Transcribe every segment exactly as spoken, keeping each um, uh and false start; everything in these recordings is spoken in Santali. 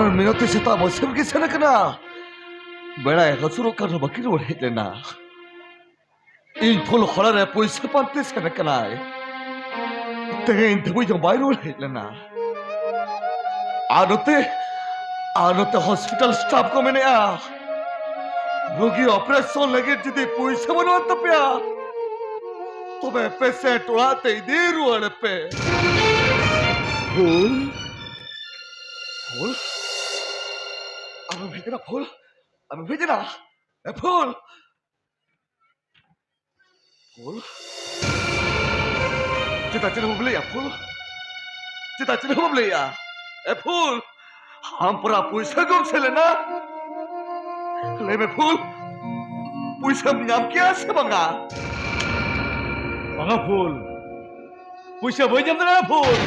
ᱢᱤᱱᱚᱛᱤ ᱥᱮᱛᱟᱜ ᱢᱟᱹᱥᱭᱟᱹᱢ ᱜᱮ ᱥᱮᱱ ᱟᱠᱟᱱᱟ᱾ ᱵᱮᱲᱟᱭ ᱦᱟᱹᱥᱩᱨᱚᱜ ᱠᱟᱱ ᱨᱮᱦᱚᱸ ᱵᱟᱹᱠᱤᱱ ᱨᱩᱣᱟᱹᱲ ᱦᱮᱡ ᱞᱮᱱᱟ᱾ ᱤᱧ ᱯᱷᱩᱞ ᱦᱚᱲ ᱨᱮ ᱯᱩᱭᱥᱟᱹ ᱯᱟᱱᱛᱮ ᱥᱮᱱ ᱟᱠᱟᱱᱟᱭ᱾ ᱛᱮᱦᱮᱧ ᱫᱷᱟᱹᱵᱤᱡ ᱦᱚᱸ ᱵᱟᱭ ᱨᱩᱣᱟᱹᱲ ᱦᱮᱡ ᱞᱮᱱᱟ᱾ ᱟᱨ ᱱᱚᱛᱮ, ᱟᱨ ᱱᱚᱛᱮ ᱦᱚᱥᱯᱤᱴᱟᱞ ᱥᱴᱟᱯ ᱠᱚ ᱢᱮᱱᱮᱜᱼᱟ, ᱨᱩᱜᱤ ᱚᱯᱟᱨᱮᱥᱚᱱ ᱞᱟᱹᱜᱤᱫ ᱡᱩᱫᱤ ᱯᱩᱭᱥᱟᱹ ᱵᱟᱹᱱᱩᱜ ᱛᱟᱯᱮᱭᱟ, ᱛᱚᱵᱮ ᱯᱮᱥᱮᱱᱴ ᱚᱲᱟᱜ ᱛᱮ ᱤᱫᱤ ᱨᱩᱣᱟᱹᱲ ᱯᱮ᱾ ᱯᱷᱩᱞ? ᱯᱷᱩᱞ? ᱟᱢᱮᱢ ᱦᱮᱡ ᱮᱱᱟ ᱯᱷᱩᱞ? ᱟᱢᱮᱢ ᱦᱮᱡ ᱮᱱᱟ? ᱮ ᱯᱷᱩᱞ! ᱯᱷᱩᱞ? ᱪᱮᱫᱟᱜ ᱪᱮᱫ ᱦᱚᱸ ᱵᱟᱢ ᱞᱟᱹᱭᱟ ᱯᱷᱩᱞ? ᱪᱮᱫᱟᱜ ᱪᱮᱫ ᱦᱚᱸ ᱵᱟᱢ ᱞᱟᱹᱭᱟ? ᱮ ᱯᱷᱩᱞ, ᱟᱢ ᱯᱚᱨᱟ ᱯᱩᱭᱥᱟᱹ ᱠᱚᱢ ᱥᱮᱞ ᱞᱮᱱᱟ? ᱞᱟᱹᱭ ᱢᱮ ᱯᱷᱩᱞ, ᱯᱩᱭᱥᱟᱹᱢ ᱧᱟᱢ ᱠᱮᱭᱟ ᱥᱮ ᱵᱟᱝᱟ? ᱵᱟᱝᱟ ᱯᱷᱩᱞ, ᱯᱩᱭᱥᱟᱹ ᱵᱟᱹᱧ ᱧᱟᱢ ᱫᱟᱲᱮᱭᱟᱜᱼᱟ ᱯᱷᱩᱞ᱾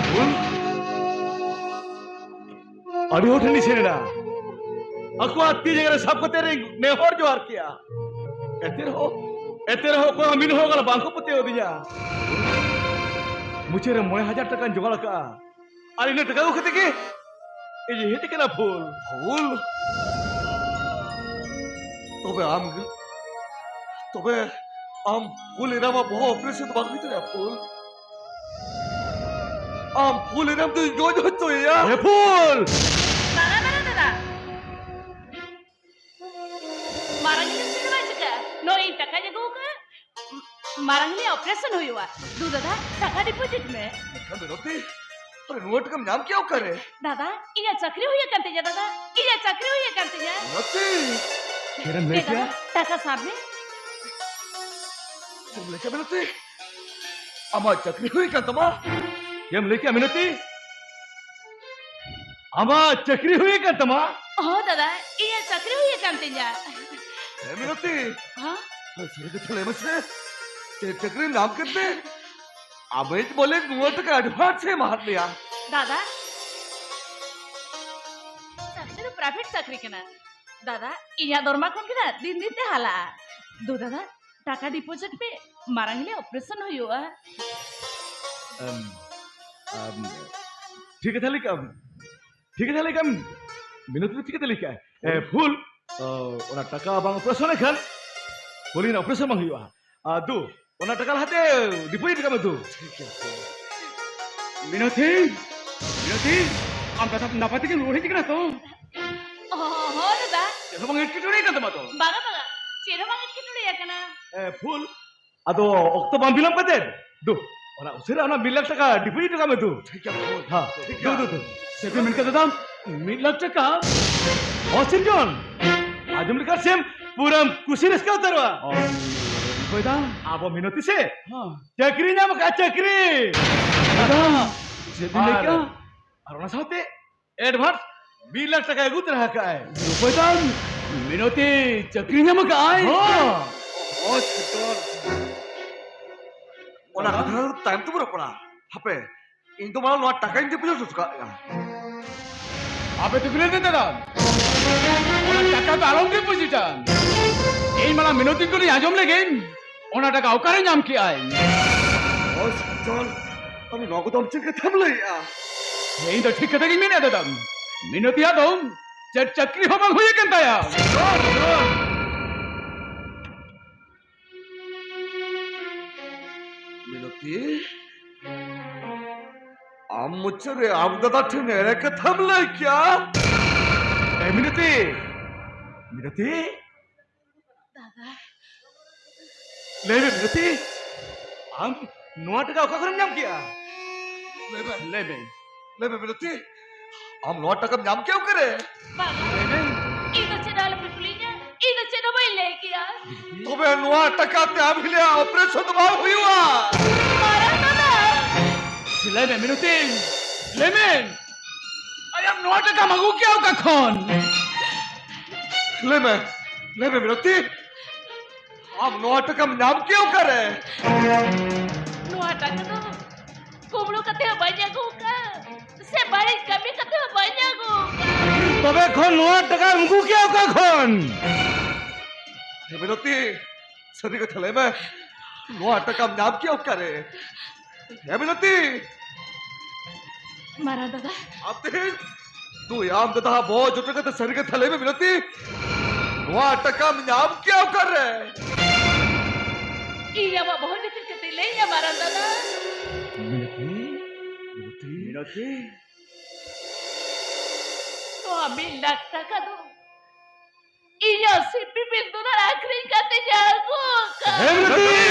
ᱯᱷᱩᱞ? ᱟᱹᱰᱤ ᱦᱚᱲ ᱴᱷᱮᱱᱤᱧ ᱥᱮᱱ ᱮᱱᱟ, ᱟᱠᱚᱣᱟᱜ ᱛᱤ ᱡᱟᱸᱜᱟ ᱨᱮ ᱥᱟᱵ ᱠᱟᱛᱮ ᱨᱤᱧ ᱱᱮᱦᱚᱨ ᱡᱚᱦᱟᱨ ᱠᱮᱜᱼᱟ᱾ ᱮᱱᱛᱮ ᱨᱮᱦᱚᱸ, ᱮᱱᱛᱮ ᱨᱮᱦᱚᱸ ᱚᱠᱚᱭ ᱦᱚᱸ ᱢᱤᱫ ᱦᱚᱲ ᱦᱚᱸ ᱵᱟᱝᱠᱚ ᱯᱟᱹᱛᱭᱟᱹᱣ ᱟᱹᱫᱤᱧᱟ᱾ ᱢᱩᱪᱟᱹᱫ ᱨᱮ ᱢᱚᱬᱮ ᱦᱟᱡᱟᱨ ᱴᱟᱠᱟᱧ ᱡᱚᱜᱟᱲ ᱟᱠᱟᱫᱼᱟ, ᱟᱨ ᱤᱱᱟᱹ ᱴᱟᱠᱟ ᱟᱹᱜᱩ ᱠᱟᱛᱮ ᱜᱮ ᱤᱧᱤᱧ ᱦᱮᱡ ᱟᱠᱟᱱᱟ ᱯᱷᱩᱞ᱾ ᱯᱷᱩᱞ? ᱛᱚᱵᱮ ᱟᱢ ᱜᱮ, ᱛᱚᱵᱮ ᱟᱢ ᱯᱷᱩᱞ ᱮᱨᱟᱢᱟ ᱵᱚᱦᱚᱜ ᱚᱯᱟᱨᱮᱥᱚᱱ ᱫᱚ ᱵᱟᱝ ᱦᱩᱭ ᱫᱟᱲᱮᱭᱟᱜᱼᱟ ᱯᱷᱩᱞ? ᱟᱢ ᱯᱷᱩᱞ ᱮᱨᱟᱢ ᱫᱚᱧ ᱜᱚᱡ ᱦᱚᱪᱚᱭᱮᱭᱟ᱾ ᱮ ᱯᱷᱩᱞ! ᱫᱟᱫᱟ, ᱫᱟᱫᱟ, ᱫᱟᱫᱟ᱾ ᱢᱟᱨᱟᱝ ᱤᱧ ᱪᱮᱫ ᱵᱟᱭ ᱪᱤᱠᱟᱹᱜᱼᱟ? ᱱᱚᱜᱼᱚᱭ ᱤᱧ ᱴᱟᱠᱟᱧ ᱟᱹᱜᱩ ᱟᱠᱟᱫᱼᱟ᱾ ᱢᱟᱨᱟᱝ ᱤᱧ ᱚᱯᱟᱨᱮᱥᱚᱱ ᱦᱩᱭᱩᱜᱼᱟ᱾ ᱫᱩ ᱫᱟᱫᱟ, ᱴᱟᱠᱟ ᱰᱤᱯᱚᱡᱤᱴ ᱢᱮ᱾ ᱮᱱᱠᱷᱟᱱ ᱵᱤᱱᱚᱛᱤ, ᱟᱨ ᱱᱚᱣᱟ ᱴᱟᱠᱟᱢ ᱧᱟᱢ ᱠᱮᱭᱟ ᱚᱠᱟᱨᱮ? ᱫᱟᱫᱟ, ᱤᱧᱟᱜ ᱪᱟᱹᱠᱨᱤ ᱦᱩᱭ ᱟᱠᱟᱱ ᱛᱤᱧᱟ ᱫᱟᱫᱟ, ᱤᱧᱟᱜ ᱪᱟᱹᱠᱨᱤ ᱦᱩᱭ ᱟᱠᱟᱱ ᱛᱤᱧᱟ᱾ ᱵᱤᱱᱚᱛᱤ! ᱪᱮᱫ ᱮᱢ ᱞᱟᱹᱭ ᱮ ᱫᱟᱫᱟ, ᱠᱮᱭᱟ? ᱴᱟᱠᱟ ᱥᱟᱵ ᱢᱮ᱾ ᱪᱮᱫ ᱮᱢ ᱞᱟᱹᱭ ᱠᱮᱭᱟ ᱵᱤᱱᱚᱛᱤ? ᱟᱢᱟᱜ ᱪᱟᱹᱠᱨᱤ ᱦᱩᱭ ᱟᱠᱟᱱ ᱛᱟᱢᱟ? ᱪᱮᱫ ᱮᱢ ᱞᱟᱹᱭ ᱠᱮᱭᱟ ᱵᱤᱱᱚᱛᱤ? ᱟᱢᱟᱜ ᱪᱟᱹᱠᱨᱤ ᱦᱩᱭ ᱟᱠᱟᱱ ᱛᱟᱢᱟ? ᱦᱚᱸ ᱫᱟᱫᱟ, ᱤᱧᱟᱜ ᱪᱟᱹᱠᱨᱤ ᱦᱩᱭ ᱟᱠᱟᱱ ᱛᱤᱧᱟ᱾ ᱦᱮᱸ ᱢᱤᱱᱚᱛᱤ, ᱦᱚᱸ? ᱥᱟᱹᱨᱤ ᱠᱟᱛᱷᱟ ᱞᱟᱹᱭ ᱢᱮᱥᱮ, ᱪᱮᱫ ᱪᱟᱹᱠᱨᱤᱢ ᱧᱟᱢ ᱠᱮᱫ ᱛᱮ? ᱟᱢᱤᱡ ᱵᱚᱞᱮ ᱱᱩᱱᱟᱹᱜ ᱴᱟᱠᱟ advance ᱮ ᱮᱢᱟᱫ ᱢᱮᱭᱟ᱾ ᱫᱟᱫᱟ, ᱪᱟᱹᱠᱨᱤ ᱫᱚ private ᱪᱟᱹᱠᱨᱤ ᱠᱟᱱᱟ᱾ ᱫᱟᱫᱟ, ᱤᱧᱟᱜ ᱫᱚᱨᱢᱟ ᱠᱷᱚᱱ ᱜᱮ ᱱᱟ ᱫᱤᱱ ᱫᱤᱱ ᱛᱮ ᱦᱟᱞᱟᱜᱼᱟ᱾ ᱫᱩ ᱫᱟᱫᱟ, ᱴᱟᱠᱟ deposit ᱯᱮ, ᱢᱟᱨᱟᱝ ᱦᱤᱞᱮ operation ᱦᱩᱭᱩᱜᱼᱟ᱾ ᱟᱢ, ᱟᱢ, ᱴᱷᱤᱠ ᱠᱟᱛᱷᱟ ᱞᱟᱹᱭ ᱠᱟᱜᱼᱟᱢ᱾ ᱴᱷᱤᱠ ᱠᱟᱛᱷᱟ ᱞᱟᱹᱭ ᱠᱟᱜ ᱢᱮ᱾ ᱢᱤᱱᱚᱛᱤ ᱫᱚ ᱴᱷᱤᱠ ᱠᱟᱛᱷᱟ ᱞᱟᱹᱭ ᱠᱟᱜᱼᱟ᱾ ᱮ, ᱯᱷᱩᱞ, ᱚ, ᱚᱱᱟ ᱴᱟᱠᱟ ᱵᱟᱝ ᱚᱯᱟᱨᱮᱥᱚᱱ ᱞᱮᱠᱷᱟᱱ ᱯᱷᱩᱞᱤᱱ ᱚᱯᱟᱨᱮᱥᱚᱱ ᱵᱟᱝ ᱦᱩᱭᱩᱜᱼᱟ᱾ ᱟᱨ ᱫᱩ, ᱚᱱᱟ ᱴᱟᱠᱟ ᱞᱟᱦᱟᱛᱮ ᱰᱤᱯᱚᱡᱤᱴ ᱠᱟᱜ ᱢᱮ ᱫᱩ᱾ ᱢᱤᱱᱚᱛᱤ, ᱢᱤᱱᱚᱛᱤ, ᱟᱢ ᱫᱟᱫᱟ ᱱᱟᱯᱟᱭ ᱛᱮᱜᱮᱢ ᱨᱩᱣᱟᱹᱲ ᱦᱮᱡ ᱠᱟᱱᱟ ᱛᱚ? ᱚ, ᱦᱚᱸ ᱫᱟᱫᱟ᱾ ᱪᱮᱫ ᱦᱚᱸ ᱵᱟᱝ ᱮᱴᱠᱮᱴᱚᱬᱮ ᱠᱟᱱ ᱛᱟᱢᱟ ᱛᱚ? ᱵᱟᱝᱟ, ᱵᱟᱝᱟ, ᱪᱮᱫ ᱦᱚᱸ ᱵᱟᱝ ᱮᱴᱠᱮᱴᱚᱬᱮ ᱟᱠᱟᱱᱟ᱾ ᱮ, ᱯᱷᱩᱞ, ᱟᱫᱚ ᱚᱠᱛᱚ ᱵᱟᱝ ᱵᱤᱞᱚᱢ ᱠᱟᱛᱮ ᱫᱩ, ᱚᱱᱟ ᱩᱥᱟᱹᱨᱟ ᱚᱱᱟ ᱢᱤᱫ ᱞᱟᱠᱷ ᱴᱟᱠᱟ ᱰᱤᱯᱚᱡᱤᱴ ᱠᱟᱜ ᱢᱮ ᱫᱩ᱾ ᱴᱷᱤᱠ ᱜᱮᱭᱟ, ᱯᱷᱩᱞ᱾ ᱦᱮᱸ, ᱴᱷᱤᱠ ᱫᱩ, ᱜᱮᱭᱟ᱾ ᱫᱩ, ᱫᱩ᱾ ᱪᱮᱫ ᱯᱮ ᱢᱮᱱ ᱠᱮᱫᱟ ᱫᱟᱫᱟ? ᱢᱤᱫ ᱞᱟᱠᱷ ᱴᱟᱠᱟ? ᱚ ᱥᱤᱨᱡᱚᱱ, ᱟᱸᱡᱚᱢ ᱞᱮᱠᱷᱟᱱ ᱥᱮᱢ ᱯᱩᱨᱟᱹᱢ ᱠᱩᱥᱤ ᱨᱟᱹᱥᱠᱟᱹ ᱩᱛᱟᱹᱨᱚᱜᱼᱟ᱾ ᱚ, ᱚᱠᱚᱭ ᱫᱟ? ᱟᱵᱚ ᱢᱤᱱᱚᱛᱤ ᱥᱮ ᱦᱮᱸ᱾ ᱪᱟᱹᱠᱨᱤ ᱧᱟᱢ ᱟᱠᱟᱫ, ᱪᱟᱹᱠᱨᱤ᱾ ᱫᱟᱫᱟ, ᱪᱮᱫ ᱵᱤᱱ ᱞᱟᱹᱭ ᱟᱨ, ᱠᱮᱫᱟ? ᱟᱨ ᱚᱱᱟ ᱥᱟᱶᱛᱮ ᱮᱰᱵᱷᱟᱱᱥ ᱢᱤᱫ ᱞᱟᱠᱷ ᱴᱟᱠᱟᱭ ᱟᱹᱜᱩ ᱛᱚᱨᱟ ᱟᱠᱟᱫᱼᱟᱭ᱾ ᱚᱠᱚᱭ ᱫᱟ? ᱢᱤᱱᱚᱛᱤ ᱪᱟᱹᱠᱨᱤ ᱧᱟᱢ ᱟᱠᱟᱫᱼᱟᱭ? ᱦᱚᱸ᱾ ᱚ, ᱥᱤᱨᱡᱚᱱ᱾ ᱚᱱᱟ ᱠᱟᱛᱷᱟ ᱫᱚ ᱛᱟᱭᱚᱢ ᱛᱮᱵᱚ ᱨᱚᱯᱚᱲᱟ᱾ ᱦᱟᱯᱮ, ᱤᱧ ᱫᱚ ᱢᱟᱲᱟᱝ ᱱᱚᱣᱟ ᱴᱟᱠᱟᱧ ᱰᱤᱯᱚᱡᱤᱴ ᱦᱚᱪᱚ ᱠᱟᱜᱼᱟ᱾ ᱟᱯᱮ ᱫᱚ ᱵᱤᱞᱟᱹᱛ ᱫᱟᱫᱟ, ᱚᱱᱟ ᱴᱟᱠᱟ ᱫᱚ ᱟᱞᱚᱢ ᱰᱤᱯᱚᱡᱤᱴᱟ᱾ ᱤᱧ ᱢᱟᱲᱟᱝ ᱢᱤᱱᱚᱛᱤ ᱠᱷᱚᱱᱤᱧ ᱟᱸᱡᱚᱢ ᱞᱮᱜᱮ, ᱚᱱᱟ ᱴᱟᱠᱟ ᱚᱠᱟᱨᱮ ᱧᱟᱢ ᱠᱮᱜᱼᱟᱭ? ᱚ ᱥᱤᱨᱡᱚᱱ, ᱟᱢ ᱱᱚᱣᱟ ᱠᱚᱫᱚ ᱟᱢ ᱪᱮᱫ ᱠᱟᱛᱷᱟᱢ ᱞᱟᱹᱭᱮᱜᱼᱟ? ᱤᱧ ᱫᱚ ᱴᱷᱤᱠ ᱠᱟᱛᱷᱟ ᱜᱤᱧ ᱢᱮᱱᱮᱫᱼᱟ ᱫᱟᱫᱟ, ᱢᱤᱱᱚᱛᱤᱭᱟᱜ ᱫᱚ ᱪᱮᱫ ᱪᱟᱹᱠᱨᱤ ᱦᱚᱸ ᱵᱟᱝ ᱦᱩᱭ ᱟᱠᱟᱱ ᱛᱟᱭᱟ᱾ ᱢᱤᱱᱚᱛᱤ, ᱟᱢ ᱢᱚᱪᱟ ᱨᱮ ᱟᱢ ᱫᱟᱫᱟ ᱴᱷᱮᱱ ᱮᱲᱮ ᱠᱟᱛᱷᱟᱢ ᱞᱟᱹᱭ ᱠᱮᱭᱟ? ᱮ ᱢᱤᱱᱚᱛᱤ, ᱢᱤᱱᱚᱛᱤ, ᱫᱟᱫᱟ᱾ ᱞᱟᱹᱭ ᱢᱮ ᱢᱤᱱᱚᱛᱤ, ᱟᱢ ᱱᱚᱣᱟ ᱴᱟᱠᱟ ᱚᱠᱟ ᱠᱷᱚᱱᱮᱢ ᱧᱟᱢ ᱠᱮᱜᱼᱟ? ᱞᱟᱹᱭ ᱢᱮ᱾ ᱞᱟᱹᱭ ᱢᱮ᱾ ᱞᱟᱹᱭ ᱢᱮ ᱢᱤᱱᱚᱛᱤ, ᱟᱢ ᱱᱚᱣᱟ ᱴᱟᱠᱟᱢ ᱧᱟᱢ ᱠᱮᱜᱼᱟ ᱚᱠᱟᱨᱮ? ᱵᱟᱝᱟ᱾ ᱞᱟᱹᱭ ᱢᱮ᱾ ᱤᱧ ᱫᱚ ᱪᱮᱫ ᱦᱚᱸ ᱟᱞᱚᱯᱮ ᱠᱩᱞᱤᱧᱟ, ᱤᱧ ᱫᱚ ᱪᱮᱫ ᱦᱚᱸ ᱵᱟᱹᱧ ᱞᱟᱹᱭ ᱠᱮᱜᱼᱟ᱾ ᱛᱚᱵᱮ ᱱᱚᱣᱟ ᱴᱟᱠᱟ ᱛᱮ ᱟᱢ ᱦᱤᱞᱤᱭᱟ ᱚᱯᱟᱨᱮᱥᱚᱱ ᱫᱚ ᱵᱟᱝ ᱦᱩᱭᱩᱜᱼᱟ᱾ ᱢᱟᱨᱟᱝ ᱫᱟᱫᱟ! ᱞᱟᱹᱭ ᱢᱮ ᱢᱤᱱᱚᱛᱤ, ᱞᱟᱹᱭ ᱢᱮ᱾ ᱟᱭᱟᱢ ᱱᱚᱣᱟ ᱴᱟᱠᱟᱢ ᱟᱹᱜᱩ ᱠᱮᱜᱼᱟ ᱚᱠᱟ ᱠᱷᱚᱱ? ᱞᱟᱹᱭ ᱢᱮ, ᱞᱟᱹᱭ ᱢᱮ ᱢᱤᱱᱚᱛᱤ, ᱟᱢ ᱱᱚᱣᱟ ᱴᱟᱠᱟᱢ ᱧᱟᱢ ᱠᱮᱜᱼᱟ ᱚᱠᱟᱨᱮ? ᱱᱚᱣᱟ ᱴᱟᱠᱟ ᱫᱚ ᱠᱩᱢᱵᱽᱲᱩ ᱠᱟᱛᱮ ᱦᱚᱸ ᱵᱟᱹᱧ ᱟᱹᱜᱩ ᱟᱠᱟᱫ, ᱥᱮ ᱵᱟᱹᱲᱤᱡ ᱠᱟᱹᱢᱤ ᱠᱟᱛᱮ ᱦᱚᱸ ᱵᱟᱹᱧ ᱟᱹᱜᱩ ᱟᱠᱟᱫ᱾ ᱛᱚᱵᱮ ᱠᱷᱚᱱ ᱱᱚᱣᱟ ᱴᱟᱠᱟᱢ ᱟᱹᱜᱩ ᱠᱮᱜᱼᱟ ᱚᱠᱟ ᱠᱷᱚᱱ? ᱦᱮ ᱢᱤᱱᱚᱛᱤ, ᱥᱟᱹᱨᱤ ᱠᱟᱛᱷᱟ ᱞᱟᱹᱭ ᱢᱮ, ᱱᱚᱣᱟ ᱴᱟᱠᱟᱢ ᱧᱟᱢ ᱠᱮᱜᱼᱟ ᱚᱠᱟᱨᱮ? ᱦᱮ ᱢᱤᱱᱚᱛᱤ! ᱢᱟᱨᱟᱝ ᱫᱟᱫᱟ᱾ ᱟᱢ ᱛᱮᱦᱮᱧ ᱫᱩᱭ, ᱟᱢ ᱫᱟᱫᱟ ᱵᱚᱦᱚᱜ ᱡᱚᱴᱮᱫ ᱠᱟᱛᱮ ᱥᱟᱹᱨᱤ ᱠᱟᱛᱷᱟ ᱞᱟᱹᱭ ᱢᱮ ᱢᱤᱱᱚᱛᱤ᱾ ᱱᱚᱣᱟ ᱴᱟᱠᱟᱢ ᱧᱟᱢ ᱠᱮᱭᱟ ᱚᱠᱟᱨᱮ? ᱤᱧ ᱟᱢᱟᱜ ᱵᱚᱦᱚᱜ ᱡᱚᱴᱮᱫ ᱠᱟᱛᱮ ᱞᱟᱹᱭ ᱧᱟᱢᱟ, ᱨᱟᱢ ᱫᱟᱫᱟ᱾ ᱢᱤᱱᱚᱛᱤ, ᱢᱤᱱᱚᱛᱤ, ᱢᱤᱱᱚᱛᱤ᱾ ᱱᱚᱣᱟ ᱢᱤᱫ ᱞᱟᱠᱷ ᱴᱟᱠᱟ ᱫᱚ ᱤᱧᱟᱜ ᱥᱤᱯᱤ ᱵᱤᱞ ᱫᱩᱞᱟᱹᱲ ᱟᱹᱠᱷᱨᱤᱧ ᱠᱟᱛᱮᱧ ᱟᱹᱜᱩ ᱟᱠᱟᱫ᱾ ᱦᱮᱸ, ᱢᱤᱱᱚᱛᱤ!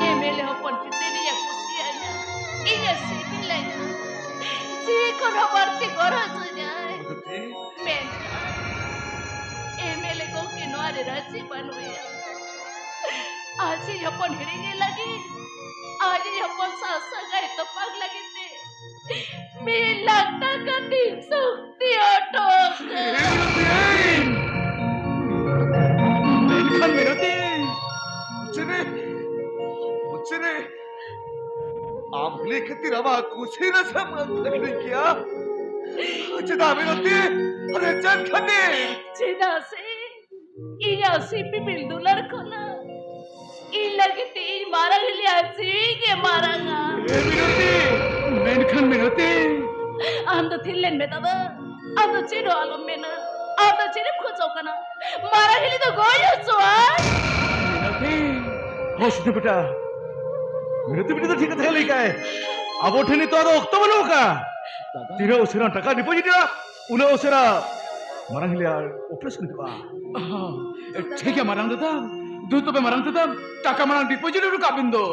ᱮᱢ ᱮᱞ ᱮ ᱦᱚᱯᱚᱱ ᱡᱩᱫᱤ ᱤᱧᱮ ᱠᱩᱥᱤᱭᱟᱹᱧᱟ, ᱤᱧᱮ ᱥᱤᱵᱤᱞᱟᱹᱧᱟ, ᱡᱤᱣᱤ ᱠᱷᱚᱱ ᱦᱚᱸ ᱵᱟᱹᱲᱛᱤ ᱜᱚᱨᱚᱡᱟᱹᱧᱟᱭ᱾ ᱢᱤᱱᱚᱛᱤ! ᱢᱮᱱᱠᱷᱟᱱ ᱮᱢ ᱮᱞ ᱮ ᱜᱚᱢᱠᱮ ᱱᱚᱣᱟ ᱨᱮ ᱨᱟᱹᱡᱤ ᱵᱟᱹᱱᱩᱜ ᱮᱭᱟ᱾ ᱟᱡᱤᱡ ᱦᱚᱯᱚᱱ ᱦᱤᱲᱤᱧᱮ ᱞᱟᱹᱜᱤᱫ, ᱟᱡᱤᱡ ᱦᱚᱯᱚᱱ ᱥᱟᱶ ᱥᱟᱹᱜᱟᱹᱭ ᱛᱚᱯᱟᱜ ᱞᱟᱹᱜᱤᱫ ᱛᱮ ᱢᱤᱫ ᱞᱟᱠᱷ ᱴᱟᱠᱟ ᱛᱤᱧ ᱥᱚᱠᱛᱤ ᱚᱴᱚᱠ᱾ ᱢᱮᱱᱠᱷᱟᱱ ᱢᱤᱱᱚᱛᱤ, ᱵᱩᱡᱷᱟᱹᱣ ᱢᱮ, ᱵᱩᱡᱷᱟᱹᱣ ᱢᱮ, ᱟᱢ ᱦᱤᱞᱤ ᱠᱷᱟᱹᱛᱤᱨ ᱟᱢᱟᱜ ᱠᱩᱥᱤ ᱨᱟᱹᱥᱠᱟᱹᱢ ᱟᱹᱠᱷᱨᱤᱧ ᱠᱮᱭᱟ᱾ ᱪᱮᱫᱟᱜ ᱢᱤᱱᱚᱛᱤ? ᱟᱨᱮ ᱪᱮᱫ ᱠᱷᱟᱹᱛᱤᱨ? ᱪᱮᱫᱟᱜ ᱥᱮ ᱤᱧᱟᱜ ᱥᱤᱯᱤ ᱵᱤᱞ ᱫᱩᱞᱟᱹᱲ ᱠᱷᱚᱱᱟᱜ ᱤᱧ ᱞᱟᱹᱜᱤᱫ ᱛᱮ ᱤᱧ ᱢᱟᱨᱟᱝ ᱦᱤᱞᱤᱭᱟᱜ ᱡᱤᱣᱤ ᱜᱮ ᱢᱟᱨᱟᱝᱟ᱾ ᱮ ᱢᱤᱱᱚᱛᱤ, ᱢᱮᱱᱠᱷᱟᱱ ᱢᱤᱱᱚᱛᱤ᱾ ᱟᱢ ᱫᱚ ᱛᱷᱤᱨ ᱞᱮᱱ ᱢᱮ ᱫᱟᱫᱟ, ᱟᱢ ᱫᱚ ᱪᱮᱫ ᱦᱚᱸ ᱟᱞᱚᱢ ᱢᱮᱱᱟ᱾ ᱟᱢ ᱫᱚ ᱪᱮᱫ ᱮᱢ ᱠᱷᱚᱡᱚᱜ ᱠᱟᱱᱟ? ᱢᱟᱨᱟᱝ ᱦᱤᱞᱤ ᱫᱚ ᱜᱚᱡ ᱦᱚᱪᱚᱣᱟᱭ᱾ ᱢᱤᱱᱚᱛᱤ᱾ ᱦᱚᱸ, ᱥᱤᱫᱷᱩ ᱵᱮᱴᱟ᱾ ᱢᱤᱱᱚᱛᱤ ᱵᱤᱴᱤ ᱫᱚ ᱴᱷᱤᱠ ᱠᱟᱛᱷᱟ ᱜᱮ ᱞᱟᱹᱭ ᱠᱟᱜᱼᱟᱭ᱾ ᱟᱵᱚ ᱴᱷᱮᱱ ᱱᱤᱛᱚᱜ ᱟᱫᱚ ᱚᱠᱛᱚ ᱵᱟᱹᱱᱩᱜ ᱟᱠᱟᱫᱼᱟ᱾ ᱫᱟᱫᱟ᱾ ᱛᱤᱱᱟᱹᱜ ᱩᱥᱟᱹᱨᱟ ᱴᱟᱠᱟ deposit ᱮᱱᱟ, ᱩᱱᱟᱹᱜ ᱩᱥᱟᱹᱨᱟ ᱢᱟᱨᱟᱝ ᱦᱤᱞᱤᱭᱟᱜ operation ᱦᱩᱭᱩᱜᱼᱟ᱾ ᱦᱚᱸ, ᱴᱷᱤᱠ ᱜᱮᱭᱟ ᱢᱟᱨᱟᱝ ᱫᱟᱫᱟ᱾ ᱫᱩ ᱛᱚᱵᱮ ᱢᱟᱨᱟᱝ ᱫᱟᱫᱟ, ᱴᱟᱠᱟ ᱢᱟᱨᱟᱝ deposit ᱦᱚᱴᱚ ᱠᱟᱜ ᱵᱤᱱ ᱫᱚ᱾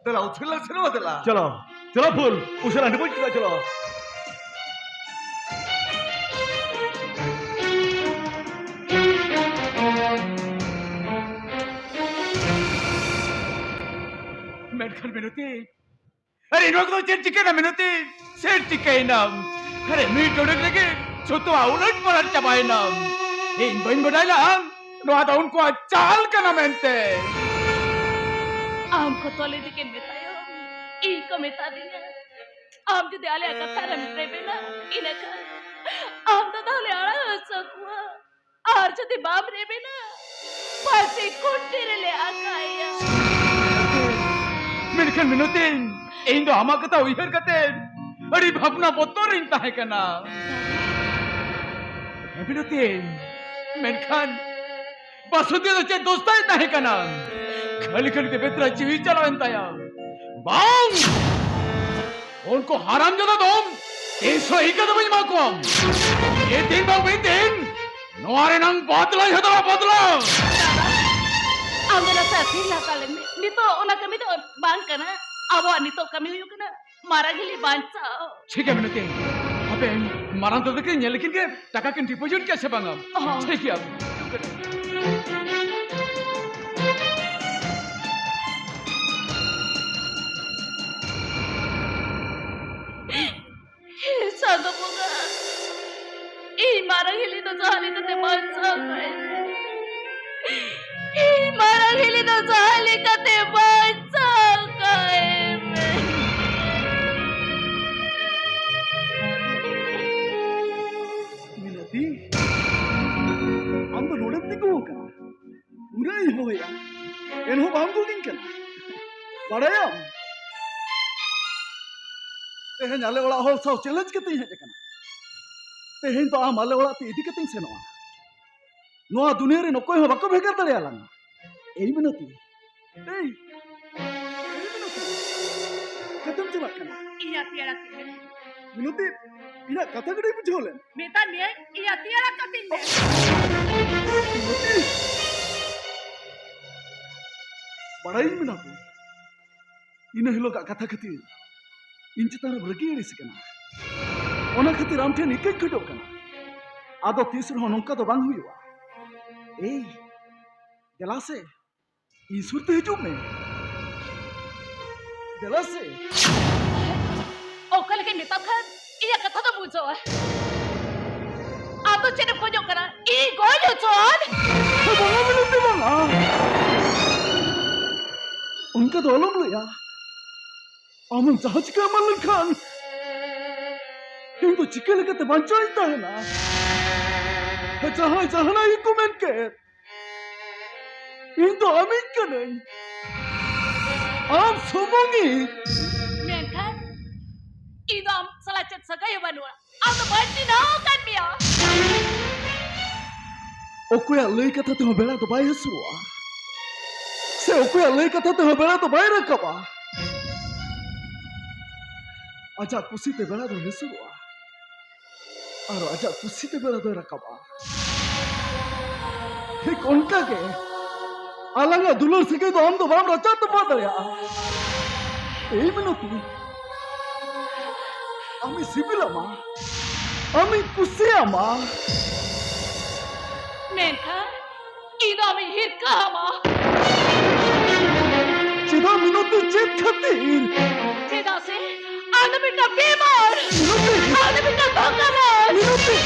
ᱫᱮᱞᱟ, ᱩᱪᱷᱟᱹᱞ ᱞᱟᱝ ᱥᱮᱱᱚᱜᱼᱟ, ᱫᱮᱞᱟ᱾ ᱪᱚᱞᱚ, ᱪᱚᱞᱚ ᱯᱷᱩᱞ, ᱩᱥᱟᱹᱨᱟ deposit ᱠᱟᱜ, ᱪᱚᱞᱚ᱾ ᱢᱮᱱᱠᱷᱟᱱ ᱢᱤᱱᱚᱛᱤ, ᱟᱨᱮ ᱱᱚᱣᱟ ᱠᱚᱫᱚ ᱪᱮᱫ ᱪᱤᱠᱟᱹᱭᱮᱱᱟ ᱢᱤᱱᱚᱛᱤ? ᱪᱮᱫ ᱪᱤᱠᱟᱹᱭᱮᱱᱟᱢ? ᱟᱨᱮ ᱢᱤᱫ ᱰᱚᱸᱰᱮᱠ ᱨᱮᱜᱮ ᱡᱚᱛᱚᱣᱟᱜ ᱩᱞᱟᱹᱴ ᱯᱟᱞᱟᱴ ᱪᱟᱵᱟᱭᱮᱱᱟ᱾ ᱤᱧ ᱵᱟᱹᱧ ᱵᱟᱰᱟᱭ ᱞᱟᱜᱼᱟ ᱱᱚᱣᱟ ᱫᱚ ᱩᱱᱠᱩᱣᱟᱜ ᱪᱟᱞ ᱠᱟᱱᱟ ᱢᱮᱱᱛᱮ᱾ ᱟᱢ ᱠᱚ ᱛᱚᱞ ᱤᱫᱤ ᱠᱮᱫ ᱢᱮ ᱛᱟᱭᱚᱢ, ᱤᱧ ᱠᱚ ᱢᱮᱛᱟ ᱫᱤᱧᱟ, ᱟᱢ ᱡᱩᱫᱤ ᱟᱞᱮᱭᱟᱜ ᱠᱟᱛᱷᱟ ᱨᱮᱢ ᱨᱮᱵᱮᱱᱟ, ᱤᱱᱟᱹᱠᱷᱟᱱ ᱟᱢ ᱫᱚ ᱛᱟᱦᱞᱮ ᱟᱲᱟᱜ ᱥᱟᱹᱠᱩᱣᱟ᱾ ᱟᱨ ᱡᱩᱫᱤ ᱵᱟᱢ ᱨᱮᱵᱮᱱᱟ, ᱯᱷᱟᱹᱥᱤ ᱠᱩᱴᱤ ᱨᱮᱞᱮ ᱟᱠᱟᱭᱟ᱾ ᱢᱮᱱᱠᱷᱟᱱ ᱢᱤᱱᱚᱛᱤ, ᱤᱧ ᱫᱚ ᱟᱢᱟᱜ ᱠᱟᱛᱷᱟ ᱩᱭᱦᱟᱹᱨ ᱠᱟᱛᱮ ᱟᱹᱰᱤ ᱵᱷᱟᱵᱽᱱᱟ ᱵᱚᱛᱚᱨ ᱨᱤᱧ ᱛᱟᱦᱮᱸ ᱠᱟᱱᱟ᱾ ᱦᱮᱸ ᱢᱤᱱᱚᱛᱤ, ᱢᱮᱱᱠᱷᱟᱱ ᱵᱟᱥᱩᱫᱮᱵ ᱫᱚ ᱪᱮᱫ ᱫᱳᱥ ᱛᱟᱭ ᱛᱟᱦᱮᱸ ᱠᱟᱱᱟ? ᱠᱷᱟᱹᱞᱤ ᱠᱷᱟᱹᱞᱤ ᱛᱮ ᱵᱮᱛᱨᱟ ᱡᱤᱣᱤ ᱪᱟᱞᱟᱣᱮᱱ ᱛᱟᱭᱟ᱾ ᱵᱟᱝ! ᱩᱱᱠᱩ ᱦᱟᱨᱟᱢ ᱡᱟᱫᱟ ᱫᱚ ᱛᱤᱥ ᱦᱚᱸ ᱤᱠᱟᱹ ᱫᱚ ᱵᱟᱹᱧ ᱮᱢᱟ ᱠᱚᱣᱟ᱾ ᱢᱤᱫ ᱫᱤᱱ ᱵᱟᱝ ᱢᱤᱫ ᱫᱤᱱ ᱱᱚᱣᱟ ᱨᱮᱱᱟᱝ ᱵᱚᱫᱞᱟᱧ ᱦᱟᱛᱟᱣᱟ, ᱵᱚᱫᱞᱟ᱾ ᱟᱢ ᱫᱚ ᱱᱟᱥᱮ ᱟᱹᱠᱷᱤᱨ ᱦᱟᱛᱟᱲ ᱞᱮᱢ᱾ ᱱᱤᱛᱚᱜ ᱚᱱᱟ ᱠᱟᱹᱢᱤ ᱫᱚ ᱵᱟᱝ ᱠᱟᱱᱟ᱾ ᱟᱵᱚᱣᱟᱜ ᱱᱤᱛᱚᱜ ᱠᱟᱹᱢᱤ ᱦᱩᱭᱩᱜ ᱠᱟᱱᱟ ᱢᱟᱨᱟᱝ ᱦᱤᱞᱤ ᱵᱟᱧᱪᱟᱣ᱾ ᱴᱷᱤᱠ ᱜᱮᱭᱟ ᱢᱤᱱᱚᱛᱤ, ᱟᱯᱮ ᱢᱟᱨᱟᱝ ᱫᱟᱫᱟ ᱠᱤᱱ ᱧᱮᱞ ᱠᱤᱱ ᱜᱮ, ᱴᱟᱠᱟ ᱠᱤᱱ ᱰᱤᱯᱚᱡᱤᱴ ᱠᱮᱫᱟ ᱥᱮ ᱵᱟᱝᱟ? ᱦᱚᱸ᱾ ᱴᱷᱤᱠ ᱜᱮᱭᱟ᱾ ᱦᱮ ᱪᱟᱸᱫᱚ ᱵᱚᱸᱜᱟ, ᱤᱧ ᱢᱟᱨᱟᱝ ᱦᱤᱞᱤ ᱫᱚ ᱡᱟᱦᱟᱸ ᱞᱮᱠᱟᱛᱮ ᱵᱟᱧᱪᱟᱣ ᱠᱟᱭ ᱢᱮ᱾ ᱤᱧ ᱢᱟᱨᱟᱝ ᱦᱤᱞᱤ ᱫᱚ ᱡᱟᱦᱟᱸ ᱞᱮᱠᱟᱛᱮ ᱵᱟᱧᱪᱟᱣ ᱠᱟᱭ ᱢᱮ᱾ ᱢᱤᱱᱚᱛᱤ, ᱟᱢ ᱫᱚ ᱱᱚᱰᱮᱢ ᱛᱤᱸᱜᱩ ᱟᱠᱟᱱᱟ? ᱩᱱᱟᱹᱜ ᱤᱧ ᱦᱚᱦᱚᱭᱟ, ᱮᱱᱦᱚᱸ ᱵᱟᱢ ᱜᱚᱜᱤᱧ ᱠᱟᱱᱟ᱾ ᱵᱟᱲᱟᱭᱟᱢ, ᱛᱮᱦᱮᱧ ᱟᱞᱮ ᱚᱲᱟᱜ ᱦᱚᱲ ᱥᱟᱶ ᱪᱮᱞᱮᱧᱡᱽ ᱠᱟᱛᱮᱧ ᱦᱮᱡ ᱟᱠᱟᱱᱟ᱾ ᱛᱮᱦᱮᱧ ᱫᱚ ᱟᱢ ᱟᱞᱮ ᱚᱲᱟᱜ ᱛᱮ ᱤᱫᱤ ᱠᱟᱛᱮᱧ ᱥᱮᱱᱚᱜᱼᱟ᱾ ᱱᱚᱣᱟ ᱫᱩᱱᱤᱭᱟᱹ ᱨᱮᱱ ᱚᱠᱚᱭ ᱦᱚᱸ ᱵᱟᱠᱚ ᱵᱷᱮᱜᱟᱨ ᱫᱟᱲᱮᱭᱟᱞᱟᱝᱟ᱾ ᱮᱭ ᱢᱤᱱᱚᱛᱤ, ᱮᱭ, ᱮᱭ ᱢᱤᱱᱚᱛᱤ, ᱚᱠᱟᱛᱮᱢ ᱪᱟᱞᱟᱜ ᱠᱟᱱᱟ? ᱤᱧ ᱟᱹᱛᱤ ᱟᱲᱟᱜ ᱠᱟᱹᱧ ᱢᱮ᱾ ᱢᱤᱱᱚᱛᱤ, ᱤᱧᱟᱹᱜ ᱠᱟᱛᱷᱟ ᱠᱟᱹᱴᱤᱡ ᱵᱩᱡᱷᱟᱹᱣ ᱞᱮᱢ᱾ ᱢᱮᱛᱟᱫ ᱢᱤᱭᱟᱹᱧ, ᱤᱧ ᱟᱹᱛᱤ ᱟᱲᱟᱜ ᱠᱟᱹᱛᱤᱧ ᱢᱮ᱾ ᱢᱤᱱᱚᱛᱤ, ᱵᱟᱲᱟᱭᱤᱧ ᱢᱤᱱᱚᱛᱤ, ᱤᱱᱟᱹ ᱦᱤᱞᱳᱜᱟᱜ ᱠᱟᱛᱷᱟ ᱠᱷᱟᱹᱛᱤᱨ ᱤᱧ ᱪᱮᱛᱟᱱ ᱨᱮ ᱨᱟᱹᱜᱤ ᱟᱹᱲᱤᱥ ᱠᱟᱱᱟ᱾ ᱚᱱᱟ ᱠᱷᱟᱹᱛᱤᱨ ᱟᱢ ᱴᱷᱮᱱ ᱤᱠᱟᱹᱧ ᱠᱷᱚᱡᱚᱜ ᱠᱟᱱᱟ᱾ ᱟᱫᱚ ᱛᱤᱥ ᱨᱮᱦᱚᱸ ᱱᱚᱝᱠᱟ ᱫᱚ ᱵᱟᱝ ᱦᱩᱭᱩᱜᱼᱟ᱾ ᱮᱭ, ᱫᱮᱞᱟ ᱥᱮ, ᱤᱧ ᱥᱩᱨ ᱛᱮ ᱦᱤᱡᱩᱜ ᱢᱮ᱾ ᱫᱮᱞᱟ ᱥᱮ᱾ ᱚᱠᱟ ᱞᱮᱠᱟᱧ ᱢᱮᱛᱟᱢ ᱠᱷᱟᱱ ᱤᱧᱟᱹᱜ ᱠᱟᱛᱷᱟ ᱫᱚ ᱵᱩᱡᱷᱟᱹᱣᱟ᱾ ᱟᱢ ᱫᱚ ᱪᱮᱫ ᱮᱢ ᱠᱷᱚᱡᱚᱜ ᱠᱟᱱᱟ? ᱤᱧ ᱜᱚᱡ ᱦᱚᱪᱚᱜ? ᱵᱟᱝᱟ ᱢᱤᱱᱚᱛᱤ, ᱵᱟᱝᱟ᱾ ᱚᱱᱠᱟ ᱫᱚ ᱟᱞᱚᱢ ᱞᱟᱹᱭᱟ᱾ ᱟᱢᱮᱢ ᱡᱟᱦᱟᱸ ᱪᱤᱠᱟᱹ ᱮᱢᱟᱱ ᱞᱮᱱᱠᱷᱟᱱ ᱤᱧ ᱫᱚ ᱪᱤᱠᱟᱹ ᱞᱮᱠᱟᱛᱮ ᱵᱟᱧᱪᱟᱣ ᱤᱧ ᱛᱟᱦᱮᱱᱟ? ᱡᱟᱦᱟᱸᱭ ᱡᱟᱦᱟᱱᱟᱜ ᱜᱮᱠᱚ ᱢᱮᱱ ᱠᱮᱫ, ᱤᱧ ᱫᱚ ᱟᱢᱤᱡ ᱠᱟᱹᱱᱟᱹᱧ᱾ ᱟᱢ ᱥᱩᱢᱩᱝ ᱤᱡ᱾ ᱢᱮᱱᱠᱷᱟᱱ ᱤᱧ ᱫᱚ ᱟᱢ ᱥᱟᱞᱟᱜ ᱪᱮᱫ ᱥᱟᱹᱜᱟᱹᱭ ᱦᱚᱸ ᱵᱟᱹᱱᱩᱜᱼᱟ᱾ ᱟᱢ ᱫᱚ ᱵᱟᱹᱧ ᱪᱤᱱᱦᱟᱹᱣ ᱟᱠᱟᱫ ᱢᱮᱭᱟ᱾ ᱚᱠᱚᱭᱟᱜ ᱞᱟᱹᱭ ᱠᱟᱛᱷᱟ ᱛᱮᱦᱚᱸ ᱵᱮᱲᱟ ᱫᱚ ᱵᱟᱭ ᱦᱟᱹᱥᱩᱨᱚᱜᱼᱟ, ᱥᱮ ᱚᱠᱚᱭᱟᱜ ᱞᱟᱹᱭ ᱠᱟᱛᱷᱟ ᱛᱮᱦᱚᱸ ᱵᱮᱲᱟ ᱫᱚ ᱵᱟᱭ ᱨᱟᱠᱟᱵᱟ᱾ ᱟᱡᱟᱜ ᱠᱩᱥᱤᱛᱮ ᱵᱮᱲᱟ ᱫᱚᱭ ᱦᱟᱹᱥᱩᱨᱚᱜᱼᱟ, ᱟᱨ ᱟᱡᱟᱜ ᱠᱩᱥᱤᱛᱮ ᱵᱮᱲᱟ ᱫᱚᱭ ᱨᱟᱠᱟᱵᱟ᱾ ᱴᱷᱤᱠ ᱚᱱᱠᱟ ᱜᱮ ᱟᱞᱟᱝᱟᱜ ᱫᱩᱞᱟᱹᱲ ᱥᱟᱹᱜᱟᱹᱭ ᱫᱚ ᱟᱢ ᱫᱚ ᱵᱟᱢ ᱨᱟᱪᱟ ᱛᱚᱯᱟ ᱫᱟᱲᱮᱭᱟᱜᱼᱟ᱾ ᱮᱭ ᱢᱤᱱᱚᱛᱤ, ᱟᱢᱤᱧ ᱥᱤᱵᱤᱞᱟᱢᱟ, ᱟᱢᱤᱧ ᱠᱩᱥᱤᱭᱟᱢᱟ᱾ ᱢᱮᱱᱠᱷᱟᱱ ᱤᱧ ᱫᱚ ᱟᱢᱤᱧ ᱦᱤᱨᱠᱟᱹ ᱟᱢᱟ᱾ ᱪᱮᱫᱟᱜ ᱢᱤᱱᱚᱛᱤ, ᱪᱮᱫ ᱠᱷᱟᱹᱛᱤᱨ? ᱪᱮᱫᱟᱜ ᱥᱮ ᱟᱢ ᱫᱚ ᱢᱤᱫᱴᱟᱝ ᱵᱮᱢᱟᱨ᱾ ᱢᱤᱱᱚᱛᱤ! ᱟᱢ ᱫᱚ ᱢᱤᱫᱴᱟᱝ ᱫᱷᱳᱠᱟᱵᱟᱡ᱾ ᱢᱤᱱᱚᱛᱤ!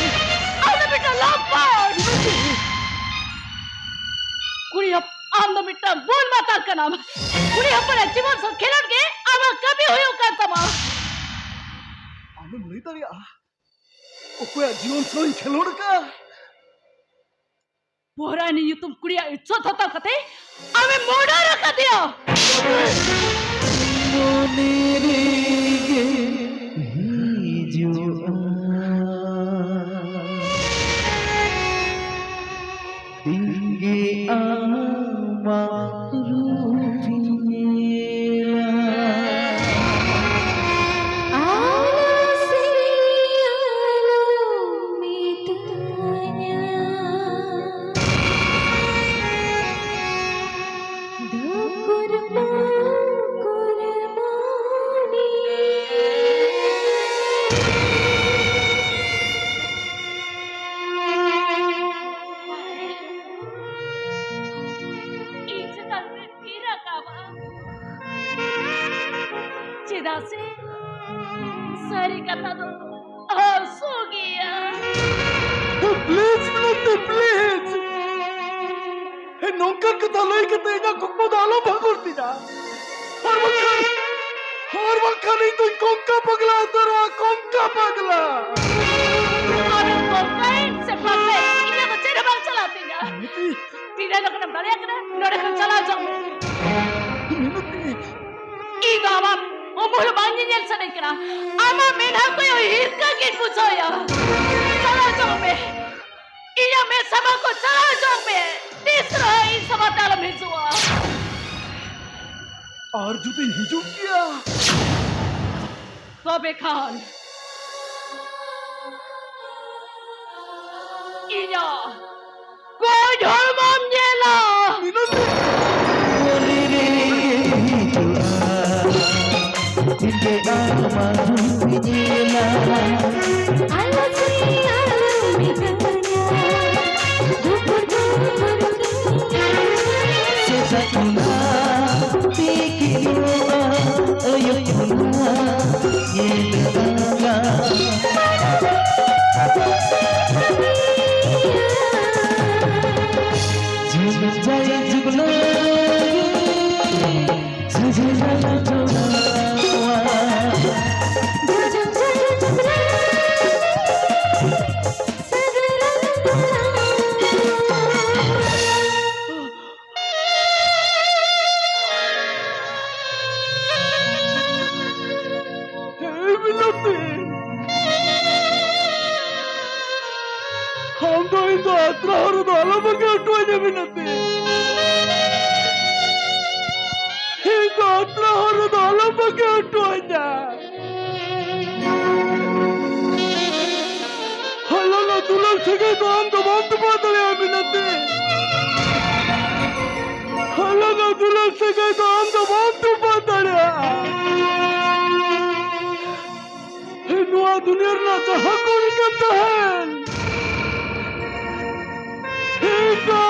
ᱟᱢ ᱫᱚ ᱢᱤᱫᱴᱟᱝ ᱞᱚᱢᱯᱚᱴ᱾ ᱢᱤᱱᱚᱛᱤ! ᱠᱩᱲᱤ ᱦᱚᱯ-, ᱟᱢ ᱫᱚ ᱢᱤᱫᱴᱟᱝ ᱵᱩᱞ ᱢᱟᱛᱟᱞ ᱠᱟᱱᱟᱢ᱾ ᱠᱩᱲᱤ ᱦᱚᱯᱚᱱᱟᱜ ᱡᱤᱵᱚᱱ ᱥᱚᱝ ᱠᱷᱮᱞᱳᱰ ᱜᱮ ᱟᱢᱟᱜ ᱠᱟᱹᱢᱤ ᱦᱩᱭᱩᱜ ᱠᱟᱱ ᱛᱟᱢᱟ᱾ ᱟᱢᱮᱢ ᱞᱟᱹᱭ ᱫᱟᱲᱮᱭᱟᱜᱼᱟ ᱚᱠᱚᱭᱟᱜ ᱡᱤᱭᱚᱱ ᱥᱟᱶ ᱤᱧ ᱠᱷᱮᱞᱳᱰ ᱟᱠᱟᱫᱼᱟ? ᱯᱚᱦᱨᱟᱭᱱᱤ ᱧᱩᱛᱩᱢ ᱠᱩᱲᱤᱭᱟᱜ ᱤᱡᱽᱡᱚᱛ ᱦᱟᱛᱟᱣ ᱠᱟᱛᱮ ᱟᱢᱮᱢ ᱢᱚᱨᱰᱟᱨ ᱟᱠᱟᱫᱮᱭᱟ᱾ ᱢᱚᱱᱮ ᱨᱮᱜᱮ ᱦᱤᱡᱩᱜᱼᱟ᱾ ᱛᱤᱸᱜᱮ ᱟᱢᱟᱜ ᱨᱩᱯ ᱧᱮᱞᱟ᱾ ᱟᱞᱚ ᱥᱮ ᱟᱞᱚ ᱢᱤᱛᱟᱹᱧᱟ᱾ ᱫᱷᱩᱠᱩᱨ ᱢᱩᱠᱩᱨ ᱢᱚᱱᱮ᱾ ᱤᱧ ᱪᱮᱛᱟᱱ ᱨᱮ ᱛᱤ ᱨᱟᱠᱟᱵᱟ᱾ ᱪᱮᱫᱟᱜ ᱥᱮ ᱥᱟᱹᱨᱤ ᱠᱟᱛᱷᱟ ᱫᱚ ᱦᱟᱹᱥᱩ ᱜᱮᱭᱟ᱾ ᱯᱞᱤᱡ ᱢᱤᱱᱚᱛᱤ, ᱯᱞᱤᱡ᱾ ᱦᱮᱸ, ᱱᱚᱝᱠᱟᱱ ᱠᱟᱛᱷᱟ ᱞᱟᱹᱭ ᱠᱟᱛᱮ ᱤᱧᱟᱹᱜ ᱠᱩᱠᱢᱩ ᱫᱚ ᱟᱞᱚᱢ ᱵᱷᱟᱸᱜᱚᱲ ᱛᱤᱧᱟ᱾ ᱟᱨ ᱵᱟᱝᱠᱷᱟᱱ, ᱟᱨ ᱵᱟᱝᱠᱷᱟᱱ ᱤᱧ ᱫᱚᱧ ᱠᱚᱝᱠᱟ ᱯᱟᱜᱽᱞᱟ ᱩᱛᱟᱹᱨᱚᱜᱼᱟ, ᱠᱚᱝᱠᱟ ᱯᱟᱜᱽᱞᱟ᱾ ᱟᱢᱮᱢ ᱠᱚᱝᱠᱟᱭᱮᱱ ᱥᱮ ᱵᱟᱝ ᱞᱮ, ᱤᱧᱟᱹᱜ ᱫᱚ ᱪᱮᱫ ᱦᱚᱸ ᱵᱟᱝ ᱪᱟᱞᱟᱜ ᱛᱤᱧᱟ᱾ ᱢᱤᱱᱚᱛᱤ᱾ ᱛᱤᱱᱟᱹᱜ ᱞᱚᱜᱚᱱᱮᱢ ᱫᱟᱲᱮᱭᱟᱜ ᱠᱟᱱᱟ, ᱱᱚᱰᱮ ᱠᱷᱚᱱ ᱪᱟᱞᱟᱣ ᱦᱚᱪᱚᱜ ᱢᱮ᱾ ᱢᱤᱱᱚᱛᱤ᱾ ᱤᱧ ᱫᱚ ᱟᱢᱟᱜ ᱩᱢᱩᱞ ᱵᱟᱝ ᱧᱮᱧᱮᱞ ᱥᱟᱱᱟᱧ ᱠᱟᱱᱟ᱾ ᱟᱢᱟᱜ ᱢᱮᱫᱦᱟ ᱠᱚᱭᱚᱜ ᱦᱤᱨᱠᱟᱹ ᱜᱤᱧ ᱵᱩᱡᱷᱟᱹᱣᱮᱫᱼᱟ᱾ ᱪᱟᱞᱟᱣ ᱦᱚᱪᱚᱜ ᱢᱮ᱾ ᱤᱧᱟᱹᱜ ᱢᱮᱫ ᱥᱟᱢᱟᱝ ᱠᱷᱚᱱ ᱪᱟᱞᱟᱣ ᱦᱚᱪᱚᱜ ᱢᱮ᱾ ᱛᱤᱥ ᱨᱮᱦᱚᱸ ᱤᱧ ᱥᱟᱢᱟᱝ ᱛᱮ ᱟᱞᱚᱢ ᱦᱤᱡᱩᱜᱼᱟ᱾ ᱟᱨ ᱡᱩᱫᱤᱧ ᱦᱤᱡᱩᱜ ᱜᱮᱭᱟ? ᱛᱚᱵᱮ ᱠᱷᱟᱱ ᱤᱧᱟᱜ ᱜᱚᱡ ᱦᱚᱲᱢᱚᱢ ᱧᱮᱞᱟ᱾ ᱢᱤᱱᱚᱛᱤ᱾ ᱢᱚᱱᱮ ᱨᱮ ᱦᱤᱡᱩᱜᱼᱟ, ᱤᱧ ᱜᱮ ᱟᱢᱟᱜ ᱨᱩᱯ ᱧᱮᱞᱟ᱾ ᱟᱞᱚ ᱪᱮᱫ ᱟᱞᱚᱢ ᱢᱮᱛᱟᱹᱧᱟ, ᱫᱩᱯᱩᱨ ᱫᱩᱯᱩᱨ ᱠᱤᱧᱟ᱾ ᱥᱮᱛᱟᱜ ᱠᱷᱚᱱᱟᱜ ᱛᱤᱠᱤᱱᱚᱜᱼᱟ, ᱟᱹᱭᱩᱵ ᱠᱷᱚᱱᱟᱜ ᱧᱤᱫᱟᱹ ᱟᱸᱜᱟ᱾ ᱡᱷᱤᱡ ᱡᱟᱭ ᱡᱩᱜᱽᱞᱟᱹ ᱥᱟᱹᱡᱷᱤ ᱡᱟᱭ ᱡᱩᱜᱽᱞᱟᱹ᱾ ᱦᱮᱸ, ᱢᱤᱱᱚᱛᱤ᱾ ᱟᱢ ᱫᱚ ᱤᱧ ᱫᱚ ᱟᱛᱨᱟ ᱦᱚᱨ ᱨᱮᱫᱚ ᱟᱞᱚᱢ ᱵᱟᱹᱜᱤ ᱦᱚᱴᱚ ᱟᱹᱧᱟ, ᱢᱤᱱᱚᱛᱤ᱾ ᱤᱧ ᱫᱚ ᱟᱛᱨᱟ ᱦᱚᱨ ᱨᱮᱫᱚ ᱟᱞᱚᱢ ᱵᱟᱹᱜᱤ ᱦᱚᱴᱚ ᱟᱹᱧᱟ᱾ ᱦᱟᱞᱟᱝᱟ ᱫᱩᱞᱟᱹᱲ ᱥᱟᱹᱜᱟᱹᱭ ᱫᱚ ᱟᱢ ᱫᱚ ᱵᱟᱢ ᱛᱚᱯᱟ ᱫᱟᱲᱮᱭᱟᱜᱼᱟ, ᱢᱤᱱᱚᱛᱤ᱾ ᱦᱟᱞᱟᱝᱟ ᱫᱩᱞᱟᱹᱲ ᱥᱟᱹᱜᱟᱹᱭ ᱫᱚ ᱟᱢ ᱫᱚ ᱵᱟᱢ ᱛᱚᱯᱟ ᱫᱟᱲᱮᱭᱟᱜᱼᱟ᱾ ᱱᱚᱣᱟ ᱫᱩᱱᱤᱭᱟᱹ ᱨᱮᱱᱟᱜ ᱡᱟᱦᱟᱸ ᱠᱚ ᱞᱮᱠᱟᱢ ᱛᱟᱦᱮᱱ, ᱤᱧ ᱫᱚ